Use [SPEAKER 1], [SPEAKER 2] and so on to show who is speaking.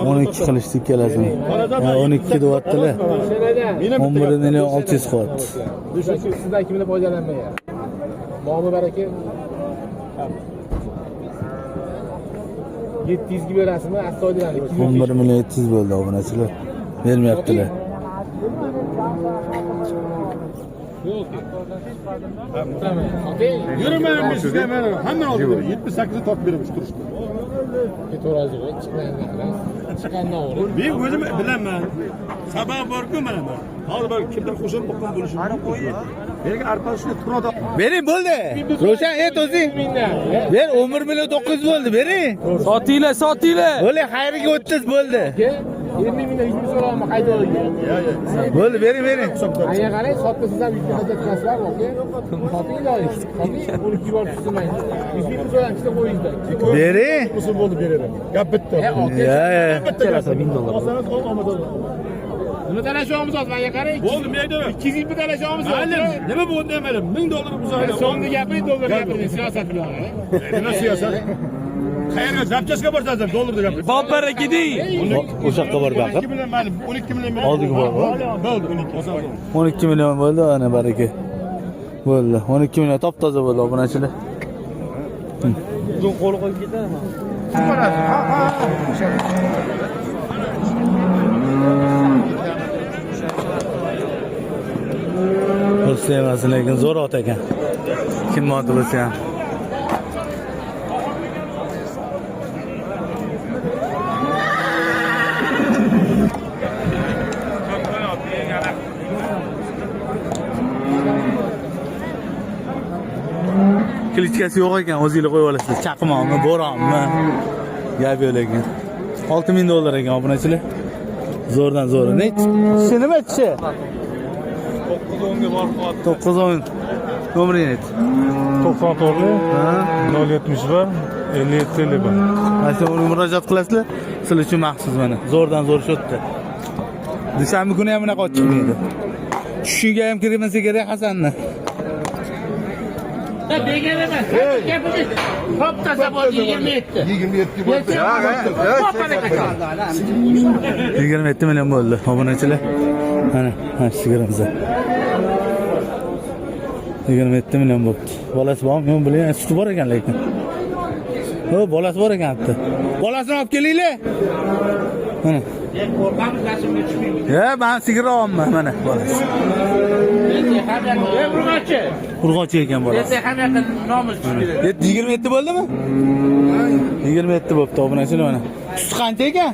[SPEAKER 1] 12 qilishdi ikkalasini. Ha, 12 deyaptilar. 11 million 600 qilyapti.
[SPEAKER 2] Sizdan kimlar foydalanmagan? Momi baraka. 700 ga berasizmi? Astoydil.
[SPEAKER 1] 11 million 700 bo'ldi, obunachilar. Bermayaptilar.
[SPEAKER 3] Yurmayman men sizga, mana hamma oldi 78 ga tortib beraman shu turishda.
[SPEAKER 2] Chiqqandan o'g'ri.
[SPEAKER 3] Men o'zim bilaman. Sabab bor-ku mana bu. Hozir bir kimdir qo'shilib qo'ygan bo'lishi mumkin. Menga arpa shuni turadi.
[SPEAKER 1] Bering bo'ldi. Ro'shan et o'zing. Ber, 11 million 900 bo'ldi, bering.
[SPEAKER 4] Sotinglar, sotinglar.
[SPEAKER 1] Bo'ldi, xayriga 30 bo'ldi.
[SPEAKER 2] 20 mingdan 100 ming so'rayapman qayta olgan.
[SPEAKER 1] Bo'ldi, bering, bering.
[SPEAKER 2] Anga qarang, sotmasangiz ham 100 ming hajat qilasizlar, aka. Soting iloji. Soting, 12 bor tushsin menga. 100 ming so'rayapman, ikkita qo'yingizda.
[SPEAKER 1] Bering.
[SPEAKER 3] Bo'lsa bo'ldi beradi. Gap bitta.
[SPEAKER 1] Ya, ya.
[SPEAKER 3] Bitta gap. 1000 dollar. Olsangiz olmasa
[SPEAKER 2] Nima talashyapmiz hozir, menga qarang.
[SPEAKER 3] Bo'ldi, men aytaman.
[SPEAKER 2] 200 ming talashyapmiz.
[SPEAKER 3] Mayli, nima bo'ldi mayli, 1000 dollar bo'lsa
[SPEAKER 2] So'mni gapiring, dollar gapiring, siyosat bilan.
[SPEAKER 3] Nima siyosat? Qayerga zapchastga borsangiz ham dollarda gapir.
[SPEAKER 4] Bob baraka deng.
[SPEAKER 1] O'sha yoqqa bor baqir.
[SPEAKER 3] 12 million mayli, 12 million.
[SPEAKER 1] Oldiga bor, bor.
[SPEAKER 3] Bo'ldi, 12. Olsangiz
[SPEAKER 1] 12 million bo'ldi, ana baraka. Bo'ldi. 12 million top toza bo'ldi, obunachilar.
[SPEAKER 4] Bugun qo'l qo'yib ketadimi?
[SPEAKER 1] Bo'lsa emas, lekin zo'r ot ekan. Kim oti bo'lsa ham. Klichkasi yo'q ekan, o'zinglar qo'yib olasizlar. Chaqmoqmi, bo'ronmi? Gap yo'q lekin. 6000 dollar ekan, obunachilar. Zo'rdan zo'ri. Ne? Tishi nima tishi? 910 nomerini ayt.
[SPEAKER 5] 94
[SPEAKER 1] Ha?
[SPEAKER 5] 071 57 51.
[SPEAKER 1] Mana shu murojaat qilasizlar, sizlar uchun maxsus mana. Zo'rdan zo'r shu yerda. Dushanba kuni ham bunaqa ot chiqmaydi. Tushiga ham kirmasa kerak Hasanni.
[SPEAKER 2] Degan emas. Gapimiz top toza bo'ldi 27.
[SPEAKER 3] 27 bo'ldi.
[SPEAKER 1] 27 million bo'ldi, obunachilar. Mana, mana shu sigirimiz. 27 million bo'libdi. Bolasi bormi? Yo'q, bilmayman. Suti bor ekan lekin. Yo'q, bolasi bor ekan bitta. Bolasini olib kelinglar. Mana.
[SPEAKER 2] Qo'rqamiz, gashimga tushmaymiz.
[SPEAKER 1] Ya, men sigir olyapman mana bolasi.
[SPEAKER 2] Urg'ochi.
[SPEAKER 1] Urg'ochi ekan bolasi.
[SPEAKER 2] Erta ham yaqin nomus tushib keladi.
[SPEAKER 1] 27 bo'ldimi? 27 bo'pti, obunachilar mana. Suti qancha ekan?